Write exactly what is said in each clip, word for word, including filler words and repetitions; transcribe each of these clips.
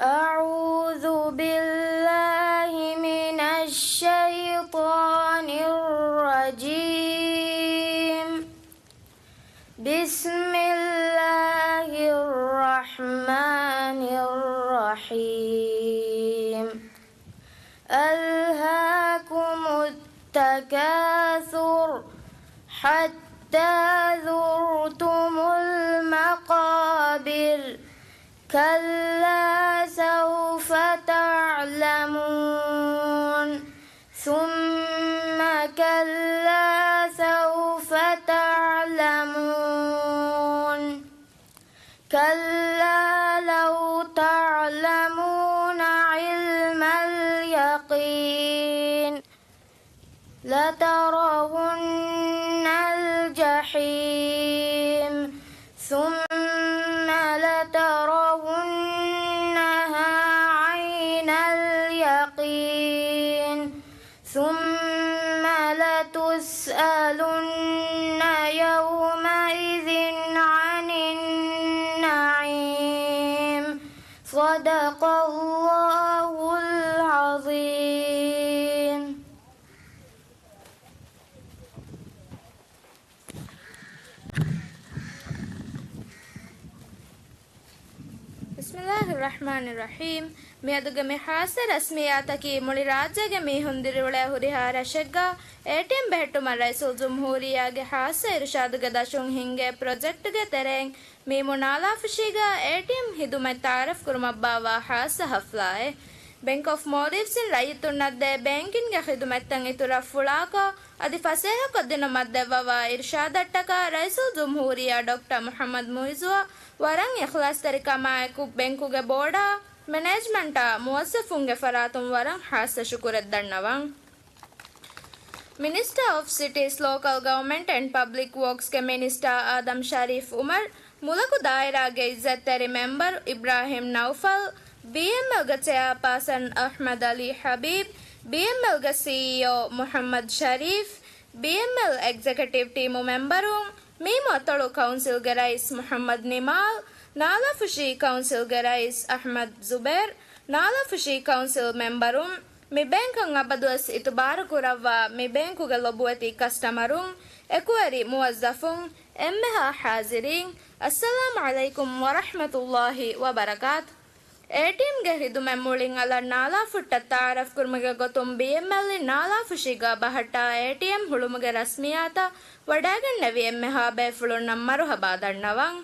أعوذ بالله من الشيطان الرجيم. بسم الله الرحمن الرحيم. ألهاكم التكاثر حتى زرتم المقابر. كلا سوف تعلمون. ثم كلا سوف تعلمون. كلا لو تعلمون علم اليقين. لترون الجحيم. ثم لترونها عين اليقين. ثم لتسألن يومئذ عن النعيم. صدق الله العظيم. بسم الله الرحمن الرحيم. މިއަދުގެ މި ޚާއްޞަ ރަސްމިއްޔާތަކީ މުޅި ރާއްޖޭގެ މީހުން ދިރިއުޅޭ ހުރިހާ ރަށެއްގަ އޭޓީއެމް ބެހެއްޓުމަށް ރައީސުލްޖުމްހޫރިއްޔާގެ ޚާއްޞަ އިރުޝާދުގެ ދަށުން ހިންގޭ ޕްރޮޖެކްޓްގެ ތެރެއިން މީމު ނާލާފުށީގަ އޭޓީއެމް ޚިދުމަތް ތަޢާރަފް ކުރުމަށް ބާއްވާ ޚާއްޞަ ޙަފްލާއެއް. ބެންކް އޮފް މޯލްޑިވްސްއިން ރައްޔިތުންނަށް ދޭ ބޭންކިންގގެ ޚިދުމަތްތައް އިތުރަށް ފުޅާކޮށް، އަދި ފަސޭހަކޮށްދިނުމަށް ދެއްވަވާ އިރުޝާދަށްޓަކާ ރައީސުލްޖުމްހޫރިއްޔާ ޑޮކްޓަރ މުޙައްމަދު މުޢިއްޒުއަށް ވަރަށް އިޚްލާޞްތެރިކަމާއެކު ބެންކުގެ ބޯޑާ، މެނޭޖްމަންޓާ، މުވައްޒަފުންގެ ފަރާތުން ވަރަށް ޚާއްޞަ ޝުކުރެއް ދަންނަވަން. މިނިސްޓާ އޮފް ސިޓީސް، ލޯކަލް ގަވަމެންޓް އެންޑް ޕަބްލިކް ވޯކްސްގެ މިނިސްޓާ އާދަމް ޝަރީފް އުމަރު، މުލަކު ދާއިރާގެ އިއްޒަތްތެރި މެމްބަރު އިބްރާހިމް ނައުފަލް، ބީއެމްއެލްގެ ޗެއާޕާސަން އަޙްމަދު ޢަލީ ޙަބީބް، ބީއެމްއެލްގެ ސީއީއޯ މުޙައްމަދު ޝަރީފް، ބީއެމްއެލް އެގްޒެކެޓިވް ޓީމު މެމްބަރުން، މީމު އަތޮޅު ކައުންސިލްގެ ރައީސް މުޙައްމަދު ނިމާލް، ނާލާފުށީ ކައުންސިލްގެ ރައީސް އަޙްމަދު ޒުބޭރު، ނާލާފުށީ ކައުންސިލް މެމްބަރުން، މި ބޭންކަށް އަބަދުވެސް އިތުބާރު ކުރައްވާ މި ބޭންކުގެ ލޮބުވެތި ކަސްޓަމަރުން، އެކުވެރި މުވައްޒަފުން، އެންމެހާ ޙާޟިރީން، އައްސަލާމު ޢަލައިކުމް ވަރަޙްމަތުﷲި ވަބަރަކާތު. އޭޓީއެމްގެ ޚިދުމަތް މުޅިން އަލަށް ނާލާފުއްޓަށް ތަޢާރަފް ކުރުމުގެ ގޮތުން ބީއެމްއެލްއިން ނާލާފުށީގަ ބަހައްޓާ އޭޓީއެމް ހުޅުމުގެ ރަސްމިއްޔާތަށް ވަޑައިގެންނެވި އެންމެހާ ބޭފުޅުންނަށް މަރުޙަބާ ދަންނަވަން.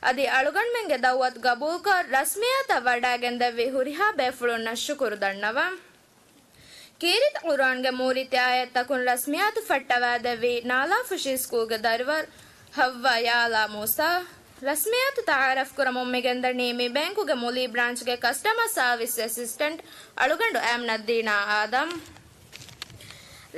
އަދި އަޅުގަނޑުމެންގެ ދަޢުވަތު ގަބޫލުކޮށް، ރަސްމިއްޔާތަށް ވަޑައިގެންދެއްވި ހުރިހާ ބޭފުޅުންނަށް ޝުކުރު ދަންނަވަން. ކީރިތި ޤުރުއާންގެ މޫރިތި އާޔަތްތަކުން ރަސްމިއްޔާތު ފައްޓަވައިދެއްވި ނާލާފުށީ ސްކޫލްގެ ދަރިވަރު ޙައްވާ ޔާލާ މޫސާ. ރަސްމިއްޔާތު ތަޢާރަފް ކުރަމުން މިގެންދަނީ މި ބޭންކުގެ މުލީ ބްރާންޗްގެ ކަސްޓަމަރ ސާވިސް އެސިސްޓެންޓް އަޅުގަނޑު އައިމްނަދީނާ އާދަމް.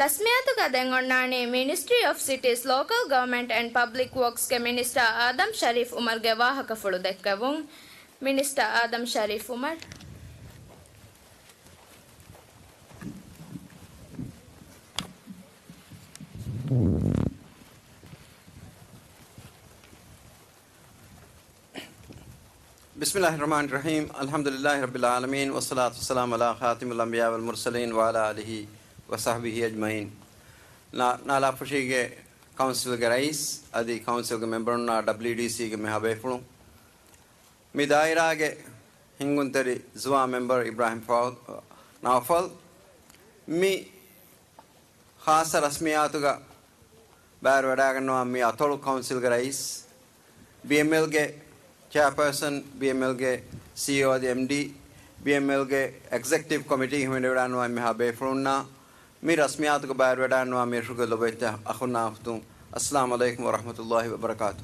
ރަސްމިއްޔާތުގަ ދެން އޮންނާނީ މިނިސްޓްރީ އޮފް ސިޓީސް، ލޯކަލް ގަވަމެންޓް އެންޑް ޕަބްލިކް ވޯކްސްގެ މިނިސްޓާ އާދަމް ޝަރީފް އުމަރުގެ ވާހަކަފުޅު ދެއްކެވުން. މިނިސްޓާ އާދަމް ޝަރީފް އުމަރު. بسم الله الرحمن الرحيم. الحمد لله رب العالمين، والصلاة والسلام على خاتم الأنبياء والمرسلين وعلى آله وصحبه أجمعين. ނާ-، ނާލާފުށީގެ ކައުންސިލްގެ ރައީސް އަދި ކައުންސިލްގެ މެމްބަރުންނާ، ޑަބްލިއުޑީސީގެ މިހާ ބޭފުޅުން، މި ދާއިރާގެ ހިންގުންތެރި ޒުވާން މެމްބަރު އިބްރާހިމް ފައުދު ނައުފަލް، މި ޚާއްޞަ ރަސްމިއްޔާތުގަ ބައިވެރިވެވަޑައިގަންނަވާ މި އަތޮޅު ކައުންސިލްގެ ރައީސް، ބީއެމްއެލްގެ ޗެއާޕާސަން، ބީއެމްއެލްގެ ސީއީއޯ އަދި އެމްޑީ، ބީއެމްއެލްގެ އެގްޒެކެޓިވް ކޮމިޓީ ހިމެނިވަޑައިގަންނަވާ މިހާ ބޭފުޅުންނާ، މި ރަސްމިއްޔާތުގަ ބައިވެރިވެވަޑައިގަންނަވާ މިރަށުގެ ލޮބުވެތި އަޚުންނާ އުޚްތުން، އައްސަލާމު ޢަލައިކުމް ވަރަޙްމަތުﷲި ވަބަރަކާތު.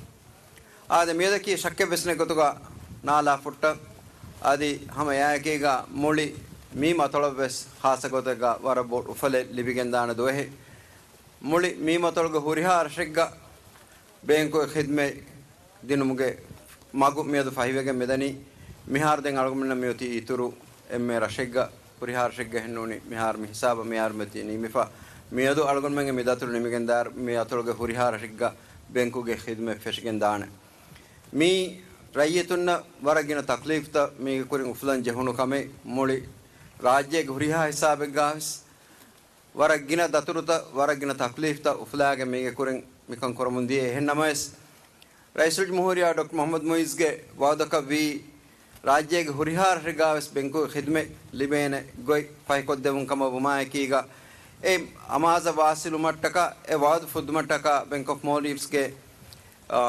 އާދެ، މިއަދަކީ ޝައްކެއްވެސް ނެތް ގޮތުގަ ނާލާފުއްޓަށް އަދި ހަމަ އެއާއެކީގަ މުޅި މީމު އަތޮޅަށްވެސް ޚާއްޞަ ގޮތެއްގަ ވަރަށް ބޮޑު އުފަލެއް ލިބިގެންދާނެ ދުވަހެއް. މުޅި މީމު އަތޮޅުގެ ހުރިހާ ރަށެއްގަ ބޭންކުގެ ޚިދުމަތް ދިނުމުގެ މަގު މިއަދު ފަހިވެގެން މިދަނީ. މިހާރު ދެން އަޅުގަނޑުމެންނަށް މިއޮތީ އިތުރު އެންމެ ރަށެއްގަ، ހުރިހާ ރަށެއްގަ އެހެންނޫނީ މިހާރު މި ހިސާބަށް މިހާރު މިއޮތީ ނިމިފަ. މިއަދު އަޅުގަނޑުމެންގެ މި ދަތުރު ނިމިގެންދާއިރު މި އަތޮޅުގެ ހުރިހާ ރަށެއްގަ ބޭންކުގެ ޚިދުމަތް ފެށިގެންދާނެ. މީ ރައްޔިތުންނަށް ވަރަށް ގިނަ ތަކްލީފްތައް މީގެ ކުރިން އުފުލަން ޖެހުނު ކަމެއް މުޅި ރާއްޖޭގެ ހުރިހާ ހިސާބެއްގާވެސް ވަރަށް ގިނަ ދަތުރުތައް، ވަރަށް ގިނަ ތަކްލީފްތައް އުފުލާގެން މީގެ ކުރިން މިކަން ކުރަމުން ދިޔަ. އެހެން ނަމަވެސް، ރައީސުލްޖުމްހޫރިއްޔާ ޑޮކްޓަރ މުޙައްމަދު މުޢިއްޒުގެ ވަޢުދަކަށް ވީ، ރާއްޖޭގެ ހުރިހާ ރަށެއްގާވެސް ބެންކުގެ ޚިދުމަތް ލިބޭނެ ގޮތް ފަހިކޮށްދެވުން ކަމަށް ވުމާއެކީގަ، އެ އަމާޒަށް ވާސިލުވުމަށްޓަކާ، އެ ވަޢުދު ފުއްދުމަށްޓަކާ ބެންކް އޮފް މޯލްޑިވްސްގެ އާ،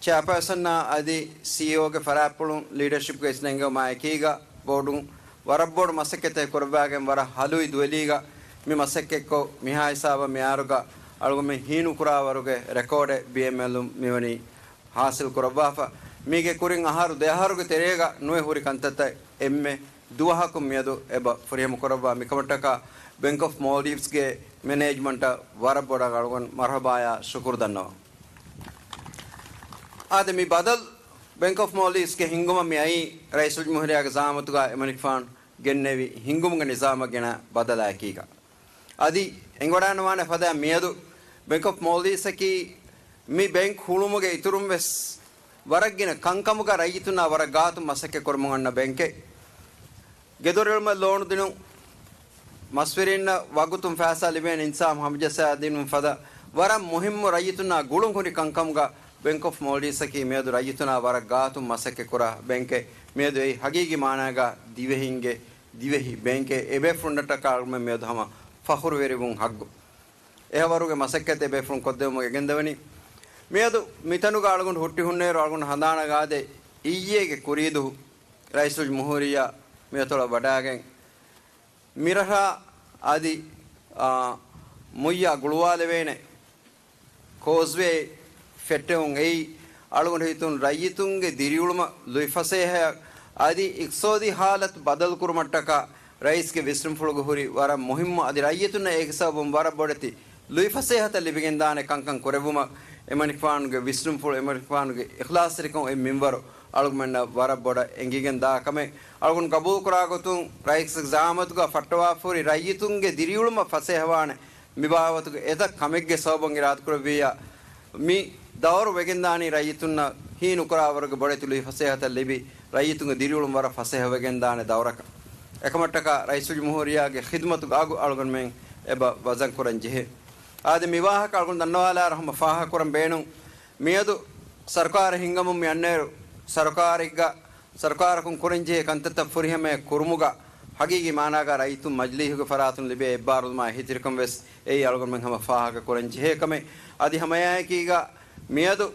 ޗެއާޕާސަންއާ އަދި ސީއީއޯގެ ފަރާތްޕުޅުން ލީޑަޝިޕްގެ އިސްނެންގެވުމާ އެކީގަ ބޯޑުން ވަރަށް ބޮޑު މަސައްކަތެއް ކުރައްވާގެން ވަރަށް ހަލުވި ދުވެލީގަ މި މަސައްކަތްކޮށް މިހާ ހިސާބަށް މިއާރުގަ އަޅުގަމެން ހީނުކުރާވަރުގެ ރެކޯޑެއް ބީއެމްއެލުން މިވަނީ ހާސިލް ކުރައްވާފަ. މީގެ ކުރިން އަހަރު ދެއަހަރުގެ ތެރޭގަ ނުވެ ހުރި ކަންތައްތައް އެންމެ ދުވަހަކުން މިއަދު އެބަ ފުރިހަމަ ކުރައްވާ. މިކަމަށްޓަކާ ބެންކް އޮފް މޯލްޑިވްސްގެ މެނޭޖްމަންޓަށް ވަރަށް ބޮޑަށް އަޅުގަނޑު މަރުޙަބާޔާ ޝުކުރު ދަންނަވަން. އާދެ، މި ބަދަލު ބެންކް އޮފް މޯލްޑިވްސްގެ ހިންގުމަށް މި އައީ ރައީސުލްޖުމްހޫރިއްޔާގެ ޒަޢާމަތުގަ އެމަނިކުފާނު ގެންނެވި ހިންގުމުގެ ނިޒާމަށް ގެނައި ބަދަލާއެކީގަ. އަދި އެނގިވަޑާންވާނެ ފަދައިން މިއަދު ބެންކް އޮފް މޯލްޑިވްސްއަކީ މި ބެންކް ހުޅުމުގެ އިތުރުން ވެސް ވަރަށް ގިނަ ކަންކަމުގަ ރައްޔިތުންނާ ވަރަށް ގާތުން މަސައްކަތް ކުރަމުން އަންނަ ބެންކެއް. ގެދޮރުއެޅުމަށް ލޯނު ދިނުން، މަސްވެރިންނަށް ވަގުތުން ފައިސާ ލިބޭނެ އިންސާފު ހަމަޖައްސާ ދިނުން ފަދަ ވަރަށް މުހިއްމު ރައްޔިތުންނާ ގުޅުން ހުރި ކަންކަމުގަ ބެންކް އޮފް މޯލްޑިވްސްއަކީ މިއަދު ރައްޔިތުންނާ ވަރަށް ގާތުން މަސައްކަތް ކުރާ ބެންކެއް. މިއަދު އެއީ ހަގީގީ މާނާގަ ދިވެހިންގެ ދިވެހި ބެންކެއް. އެބޭފުޅުންނަށްޓަކާ އަޅުގަނޑުމެން މިއަދު ހަމަ ފަޚުރުވެރިވުން ހައްގު. އެހާވަރުގެ މަސައްކަތެއް އެބޭފުޅުން ކޮށްދެވުމަށް އެގެންދަވަނީ. މިއަދު މިތަނުގަ އަޅުގަނޑު ހުއްޓި ހުންނައިރު އަޅުގަނޑު ހަނދާނަށް އާދޭ، އިއްޔެގެ ކުރީދުހު ރައީސުލްޖުމްހޫރިއްޔާ މިއަތޮޅަށް ވަޑާގެން މިރަށާ އަދި، އާ، މުއްޔާ ގުޅުވާލެވޭނެ ކޯސްވޭ ފެއްޓެވުން އެއީ، އަޅުގަނޑު ހިތުން ރައްޔިތުންގެ ދިރިއުޅުމަށް ލުއިފަސޭހައަށް އަދި އިޤްތިޞާދީ ހާލަތު ބަދަލުކުރުމަށްޓަކާ ރައީސްގެ ވިސްނުންފުޅުގަ ހުރި ވަރަށް މުހިއްމު އަދި ރައްޔިތުންނަށް އޭގެ ސަބަބުން ވަރަށް ބޮޑެތި ލުއިފަސޭހަތައް ލިބިގެންދާނެ ކަންކަން ކުރެއްވުމަށް އެމަނިކުފާނުގެ ވިސްނުންފުޅު، އެމަނިކުފާނުގެ އިޚްލާޞްތެރިކަން އޮތް މިންވަރު އަޅުގަނޑުމެންނަށް ވަރަށް ބޮޑަށް އެނގިގެން ދާ ކަމެއް. އަޅުގަނޑު ގަބޫލުކުރާ ގޮތުން ރައީސްގެ ޒަޢާމަތުގަ ފައްޓަވާފަ ހުރި ރައްޔިތުންގެ ދިރިއުޅުމަށް ފަސޭހަވާނެ މި ބާވަތުގެ އެތައް ކަމެއްގެ ސަބަބުން އިރާދަކުރެއްވިއްޔާ، މި ދައުރު ވެގެންދާނީ ރައްޔިތުންނަށް ހީނުކުރާވަރުގެ ބޮޑެތި ލުއިފަސޭހަތައް ލިބި، ރައްޔިތުންގެ ދިރިއުޅުން ވަރަށް ފަސޭހަވެގެންދާނެ ދައުރަކަށް. އެކަމަށްޓަކާ ރައީސުލްޖުމްހޫރިއްޔާގެ ޚިދުމަތުގެ އަގު އަޅުގަނޑުމެން އެބަ ވަޒަންކުރަން ޖެހޭ. އާދެ، މި ވާހަކަ އަޅުގަނޑު ދަންނަވާލާއިރު ހަމަ ފާހަގަކުރަން ބޭނުން. މިއަދު ސަރުކާރެއް ހިންގަމުން މި އަންނައިރު، ސަރުކާރެއްގަ ސަރުކާރަކުން ކުރަންޖެހޭ ކަންތައްތައް ފުރިހަމައެއް ކުރުމުގަ ހަގީގީ މާނާގަ ރައްޔިތުން މަޖިލީހުގެ ފަރާތުން ލިބޭ އެއްބާރުލުމާ އެހީތެރިކަން ވެސް އެއީ އަޅުގަނޑުމެން ހަމަ ފާހަގަ ކުރަން ޖެހޭ ކަމެއް. އަދި ހަމައެއާއެކީގަ މިއަދު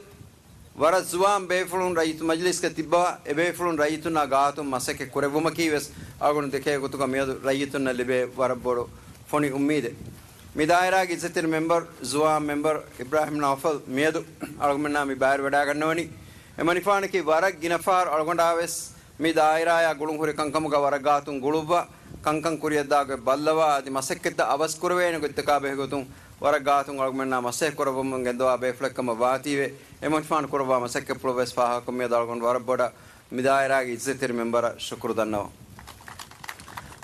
ވަރަށް ޒުވާން ބޭފުޅުން ރައްޔިތު މަޖިލީސްގަ ތިއްބަވާ، އެބޭފުޅުން ރައްޔިތުންނާ ގާތުން މަސައްކަތް ކުރެއްވުމަކީ ވެސް އަޅުގަނޑު ދެކޭ ގޮތުގަ މިއަދު ރައްޔިތުންނަށް ލިބޭ ވަރަށް ބޮޑު ފޮނި އުއްމީދެއް. މި ދާއިރާގެ އިއްޒަތްތެރި މެމްބަރު، ޒުވާން މެމްބަރު އިބްރާހިމް ނައުފަލް މިއަދު އަޅުގަނޑުމެންނާ މި ބައިވެރިވެވަޑައިގަންނަވަނީ. އެމަނިކުފާނަކީ ވަރަށް ގިނަ ފަހަރު އަޅުގަނޑާ ވެސް މި ދާއިރާޔާ ގުޅުން ހުރި ކަންކަމުގަ ވަރަށް ގާތުން ގުޅުއްވާ، ކަންކަން ކުރިއަށްދާ ގޮތް ބައްލަވާ، އަދި މަސައްކަތްތައް އަވަސް ކުރެވޭނެ ގޮތްތަކާ ބެހޭ ގޮތުން ވަރަށް ގާތުން އަޅުގަނޑުމެންނާ މަސައްކަތް ކުރައްވަމުން ގެންދަވާ ބޭފުޅެއްކަމަށް ވާތީވެ، އެމަނިކުފާނު ކުރައްވާ މަސައްކަތްޕުޅު ވެސް ފާހަގަކޮށް މިއަދު އަޅުގަނޑު ވަރަށް ބޮޑަށް މި ދާއިރާގެ އިއްޒަތްތެރި މެމްބަރަށް ޝުކުރު ދަންނަވަން.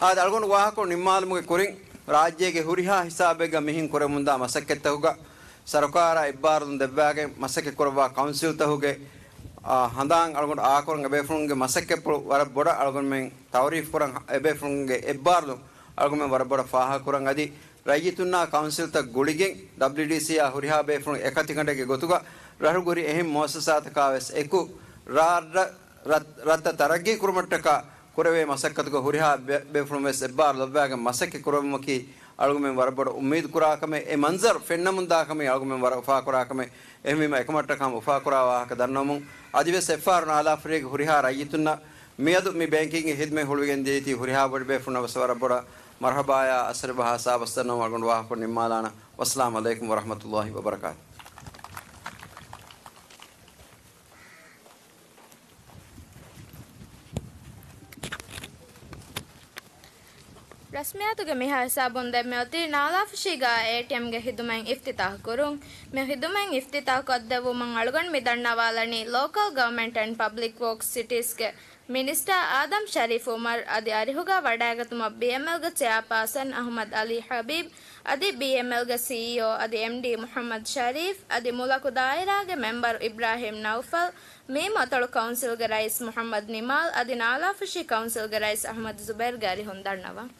އާދެ، އަޅުގަނޑު ވާހަކަ ނިންމާލުމުގެ ކުރިން، ރާއްޖޭގެ ހުރިހާ ހިސާބެއްގަ މިހެން ކުރެވެމުންދާ މަސައްކަތްތަކުގަ ސަރުކާރާ އެއްބާރުލުން ދެއްވާގެން މަސައްކަތް ކުރައްވާ ކައުންސިލްތަކުގެ، އާ، ހަނދާން އަޅުގަނޑު އާކުރަން އެބޭފުޅުންގެ މަސައްކަތްޕުޅު ވަރަށް ބޮޑަށް އަޅުގަނޑުމެން ތައުރީފް ކުރަން އެބޭފުޅުންގެ އެއްބާރުލުން އަޅުގަނޑުމެން ވަރަށް ބޮޑަށް ފާހަގަކުރަން. އަދި ރައްޔިތުންނާ ކައުންސިލްތައް ގުޅިގެން ޑަބްލިއުޑީސީއާ ހުރިހާ ބޭފުޅުން އެކަތިގަނޑެއްގެ ގޮތުގަ ރަށުގަ ހުރި އެހެން މުއައްސަސާތަކާ ވެސް އެކު ރާއްރަށް ރަށް-، ރަށްތައް ތަރައްގީ ކުރުމަށްޓަކާ ކުރެވޭ މަސައްކަތުގަ ހުރިހާ ބޭ-، ބޭފުޅުން ވެސް އެއްބާރު ލައްވާގެން މަސައްކަތް ކުރެވުމަކީ އަޅުގަނޑުމެން ވަރަށް ބޮޑަށް އުއްމީދު ކުރާ ކަމެއް. އެ މަންޒަރު ފެންނަމުންދާ ކަމެއް އަޅުގަނޑުމެން ވަރަށް އުފާކުރާ ކަމެއް. އެހެންވީމަ އެކަމަށްޓަކާ ހަމަ އުފާކުރާ ވާހަކަ ދަންނަވަމުން، އަދިވެސް އެއްފަހަރު ނާލާފަރިޔަގެ ހުރިހާ ރައްޔިތުންނަށް މިއަދު މި ބޭންކިންގ ޚިދުމަތް ހުޅުވިގެން ދިޔައީތީ ހުރިހާ ބޮޑުބޭފުޅުންނަށް ވެސް ވަރަށް ބޮޑަށް މަރްޙަބާޔާ އަސަރެއް ބަހާ ސާބަސް ދަންނަވަމުން އަޅުގަނޑު ވާހަކަ ނިންމާލާނަން. ވައްސަލާމު ޢަލައިކުމް ވަރަޙްމަތުﷲި ވަބަރަކާތު. ރަސްމިއްޔާތުގެ މިހާ ހިސާބުން ދެންމެ އޮތީ ނާލާފުށީގާ އޭޓީއެމްގެ ޚިދުމަތް އިފްތިތާޙު ކުރުން. މި ޚިދުމަތް އިފްތިތާޙު ކޮށްދެއްވުމުން އަޅުގަނޑު މި ދަންނަވާލަނީ ލޯކަލް ގަވަރމަންޓް އެންޑް ޕަބްލިކް ވޯކްސް ސިޓީސްގެ މިނިސްޓާ އާދަމް ޝަރީފް އުމަރު އަދި އަރިހުގާ ވަޑައިގަތުމަށް ބީއެމްއެލްގެ ޗެއާޕާސަން އަޙްމަދު އަލީ ޙަބީބް އަދި ބީއެމްއެލްގެ ސީއީއޯ އަދި އެމްޑީ މުޙައްމަދު ޝަރީފް އަދި މުލަކު ދާއިރާގެ މެމްބަރު އިބްރާހީމް ނައުފަލް، މީމު އަތޮޅު ކައުންސިލްގެ ރައީސް މުޙައްމަދު ނިމާލް އަދި ނާލާފުށީ ކައުންސިލްގެ ރައީސް އަޙްމަދު ޒުބައިރުގެ އަރިހުން ދަންނަވަން.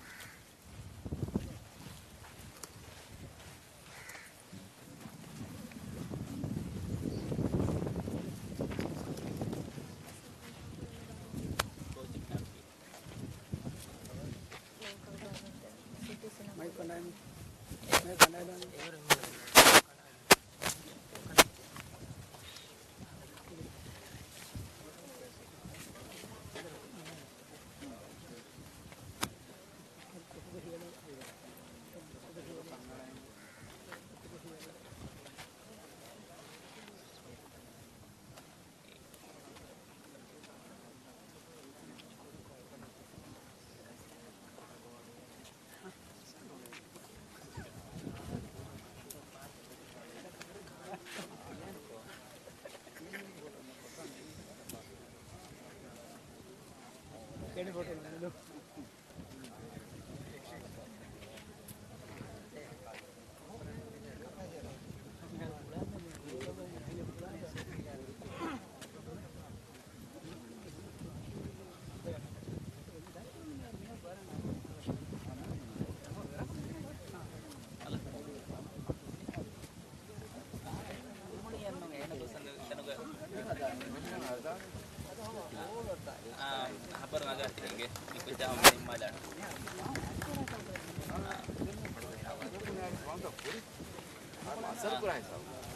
ހަބަރު ނަގާތި އިނގޭ. މި ކުއްޖާ ހަމަ ނިންމާލާނެ.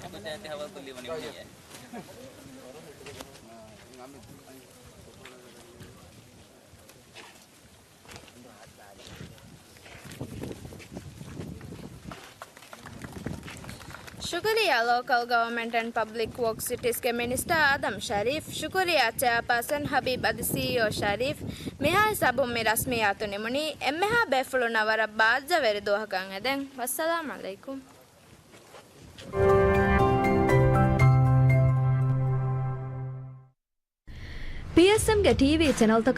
އެކުއްޖާ އަތި ހަވާލު ކޮށްލީ ވަނީ މިއޭ. ޝުކުރިއްޔާ ލޯކަލް ގަވަރމަންޓް އެންޑް ޕަބްލިކް ވޯކްސް ސިޓީސްގެ މިނިސްޓާ އާދަމް ޝަރީފް، ޝުކުރިއްޔާ ޗެއާޕާސަން ހަބީބް އަދި ސީއީއޯ ޝަރީފް. މިހާ ހިސާބުން މި ރަސްމިއްޔާތު ނިމުނީ. އެންމެހާ ބޭފުޅުންނަށް ވަރަށް ބާއްޖަވެރި ދުވަހަކަށް އެދެން. ވައްސަލާމް ޢަލައިކުމް. ޕީއެސްއެމްގެ ޓީވީ ޗެނަލްތަކަށް